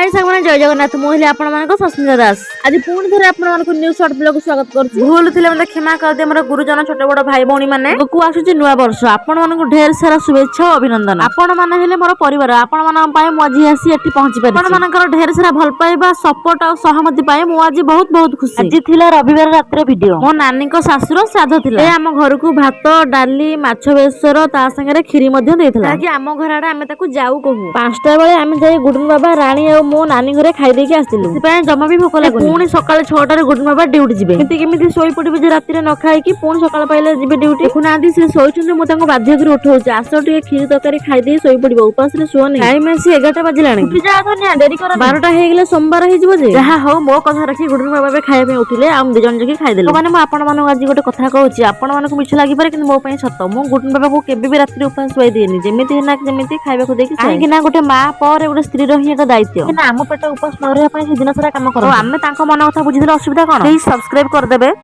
High ସାଙ୍ଗମାନେ, ଜୟ ଜଗନ୍ନାଥ। ମୁଁ ହେଲି ଆପଣମାନଙ୍କ ସସ୍ମିତା ଦାସ। ଆଜି ପୁଣି ଥରେ ଆପଣମାନଙ୍କୁ ନ୍ୟୁ ସର୍ଟ ବ୍ଲଗ ସ୍ୱାଗତ କରୁଛି। ଭୁଲ ଥିଲେ ମତେ କ୍ଷମା କରିଦିଅ ମୋର ଗୁରୁଜନ, ଛୋଟ ବଡ ଭାଇ ଭଉଣୀ ମାନେ। ଆଗକୁ ଆସୁଛି ନୂଆ ବର୍ଷ, ଆପଣମାନଙ୍କୁ ଢେର ସାରା ଶୁଭେଚ୍ଛା ଓ ଅଭିନନ୍ଦନ। ଆପଣ ମାନେ ହେଲେ ମୋର ପରିବାର। ଆପଣ ମାନଙ୍କ ପାଇଁ ମୁଁ ଆଜି ଆସି ଏଠି ପହଞ୍ଚି ପାରିଛି। ଆପଣ ମାନଙ୍କର ଢେର ସାରା ଭଲ ପାଇବା, ସପୋର୍ଟ ଆଉ ସହମତି ପାଇଁ ମୁଁ ଆଜି ବହୁତ ବହୁତ ଖୁସି। ଆଜି ଥିଲା ରବିବାର ରାତିର ଭିଡିଓ। ମୋ ନାନୀଙ୍କ ଶାଶୁର ଶ୍ରାଦ୍ଧ ଥିଲା। ସେ ଆମ ଘରକୁ ଭାତ, ଡାଲି, ମାଛ ବେସର, ତା ସାଙ୍ଗରେ କ୍ଷୀରି ମଧ୍ୟ ଦେଇଥିଲା, ଯାହାକି ଆମ ଘର ଆଡେ ଆମେ ତାକୁ ଯାଉ କହୁ। 5ଟା ବେଳେ ଆମେ ଯାଇ ଗୁଡୁନ ବାବା, ରାଣୀ ଆଉ ମୋ ନାନୀ ଘରେ ଖାଇ ଦେଇକି ଆସିଲୁ। ସେଥିପାଇଁ ଜମା ବି ଭୋକ ଲାଗୁନି। ପୁଣି ସକାଳ 6ଟାରେ ଗୁଡୁନ ବାବା ଡ୍ୟୁଟି ଯିବେ। ଏମିତି କେମିତି ଶୋଇ ପଡିବେ ଯେ ରାତିରେ ନ ଖାଇକି ପୁଣି ସକାଳ ପାଇଲେ ଯିବେ ଡ୍ୟୁଟି? ଦେଖୁନାହାନ୍ତି, ସେ ଶୋଇଛନ୍ତି, ମୁଁ ତାଙ୍କୁ ବାଧ୍ୟ କରି ଉଠଉଛି। ଆସ, ଟିକେ କ୍ଷୀରି ତରକାରୀ ଖାଇଦେଇ ଶୋଇ ପଡିବ, ଉପାସରେ ଶୁଅନି। ଟାଇମ ଆସି 11ଟା ବାଜିଲାଣି। ଉଠି ଯା ଧନିଆ, ଡେରି କର, 12ଟା ହେଇଗଲେ ସୋମବାର ହେଇଯିବ ଯେ। ଯାହା ହଉ, ମୋ କଥା ରଖି ଗୁଡୁନ ବାବା ଏବେ ଖାଇବା ପାଇଁ ଉଠିଲେ ଆଉ ଦି ଜଣ ଯାଇକି ଖାଇଦେଲୁ। ମାନେ ମୁଁ ଆପଣମାନଙ୍କୁ ଆଜି ଗୋଟେ କଥା କହୁଛି, ଆପଣମାନଙ୍କୁ ମିଛ ଲାଗିପାରେ, କିନ୍ତୁ ମୋ ପାଇଁ ସତ। ମୁଁ ଗୁଡୁନ ବାବାକୁ କେବେ ବି ରାତିରେ ଉପାସ ଶୁଆଇ ଦିଏନି। ଯେମିତି ହେଲା ଯେମିତି ଖାଇବାକୁ ଦେଇକି। କାହିଁକି ନା ଗୋଟେ ମା ପରେ ଗୋଟେ ସ୍ତ୍ରୀର ହିଁ ଏକ ଦାୟିତ୍ୱ ନା ଆମ ପେଟ ଉପାସ ନ ରହିବା ପାଇଁ ସେ ଦିନ ସାରା କାମ କରନ୍ତି। ଆମେ ତାଙ୍କ ମନ କଥା ବୁଝିଦେଲେ ଅସୁବିଧା କଣ? ପ୍ଲିଜ ସବସ୍କ୍ରାଇବ କରିଦେବେ।